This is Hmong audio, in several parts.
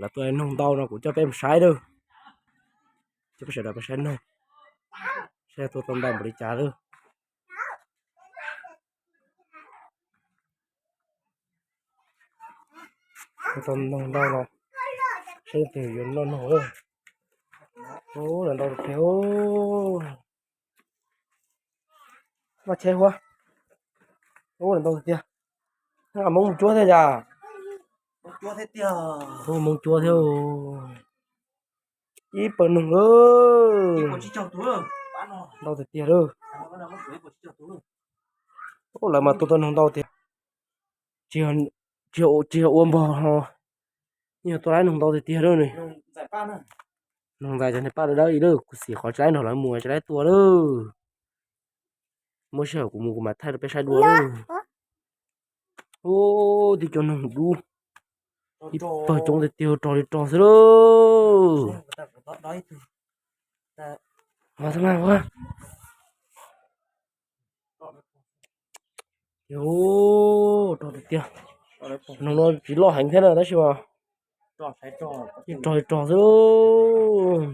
Lawv tua noog ntau no kuv coj peb mus saib lawm. Coj peb sawv daws peb saib noog, saib tua tau ntau npaum li cas lawm. Tua tau noog ntau no, saib leej twg yuav noj noog lawm. Ub, lawv ntau tiag tiag. Noj cheb huab. Ub, lawv ntau tiag tiag. Hmoob mus cuab thiab yom? Hmoob cuab thiab. Ib pawg noog lawm. Ntau tiag tiag lawm. Ub, lawv mas tua tau noog ntau tiag. Tsis yog, tsis yog ua npog ho, yeej yog tua laib noog ntau tiag tiag lawm ne. Noog ntxais cov niag paj dawb dawb li lawm, kuv xim qhov tsis laib nrog lawv mus tsis laib tua lawm. Muaj sij hawm kuv mus kuv mam thaij rau peb saib dua lawm. Ub, tib co noog dub, ib pawg coob tiag tiag, rog li rog xwb lauj. Ub, rog tiag tiag. Noog no tsis loj heev thiab na tab sis mas rog li rog xwb lauj.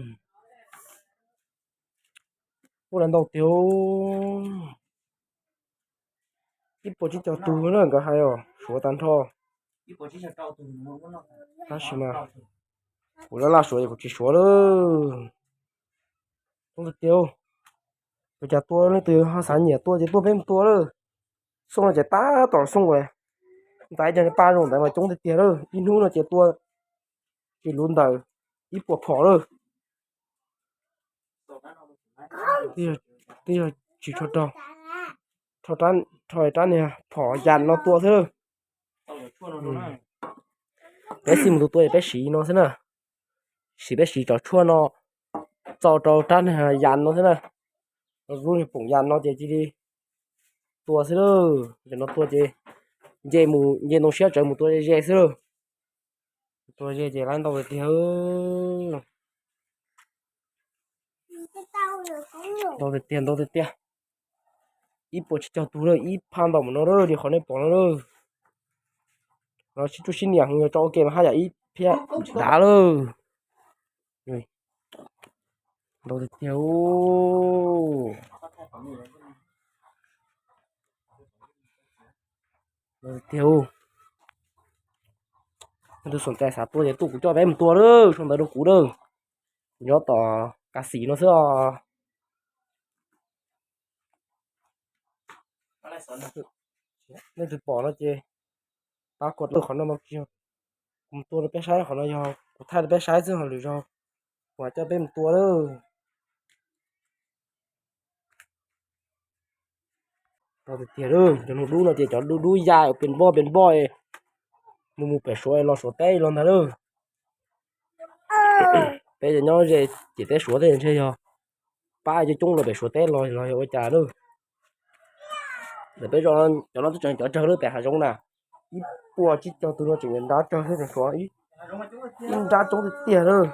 Ub, lawv ntau tiag. Ib puas tsib caug tug na nkawd hais os, suav tag nrho. Tab sis mas kuv laj laj suav es kuv tsis suav lawm. Coob tiag tiag. Ua cas tua leej twg ho xav nyiam tua ces tuaj peb mus tua lawm. Xooj no ces tab tom xooj ua ntxais cov niag paj zoo ntawd mas coob tiag tiag lawm. Ib hnub no ces tua tsis luv ntawm ib puas phom lawm. Twb yog tsis rho rog, rho rab niag phom yas no tua xwb lawm. Peb xij mus tua tua es peb siv no xwb na. Siv, peb siv cov tshuaj no txo rau rab niag yas no xwb na. Rau lub niag poom yas no ces cia li tua xwb lawm. Cov no tua ces nce mus, nce ntoo siab tsawv mus tua ze ze xwb lawm. Tua ze ces laib ntau tiag tiag. Ntau tiag tiag, ntau tiag tiag. Ib puas tsib caug tug lawm, ib phaj ntau mus no lawm li qhov nej pom no lawm. No sib tsuj sib niam heev, yog tso ua ke mas haj yam ib phiab dav lawm. Ntau tiag tiag. Ntau tiag. Leej twg xom cai xav tua ces tuaj kuv coj peb mus tua lawm, sau ntawv rau kuv lawm. Kuv nyob tom Kav Xim no xwb os. Nej twg pom no ces pab kuv lawm, qhov no mas tsis yog kuv mus tua rau peb saib, qhov no yog kuv thaij rau peb saib xwb, ho lwm zaug kuv mam coj peb mus tua lawm. Ntau tiag tiag lawm, cov noog dub no ces cov dub dub ya pes npoj pes npoj, mus mus pem Suav los Suav teb los ntag lawm. Peb cov nyob ze ciam teb Suav tej ntshe yog pab coob coob los pem Suav teb los los yog ua cas lawm. Ntawm peb zos cov no twb tseem cov tsawg lawm pem hav zoov na. Ib puas tsib caug tus no tseem nrab tsawg thiab tseem Suav ib, ib nrab coob tiag tiag lawm.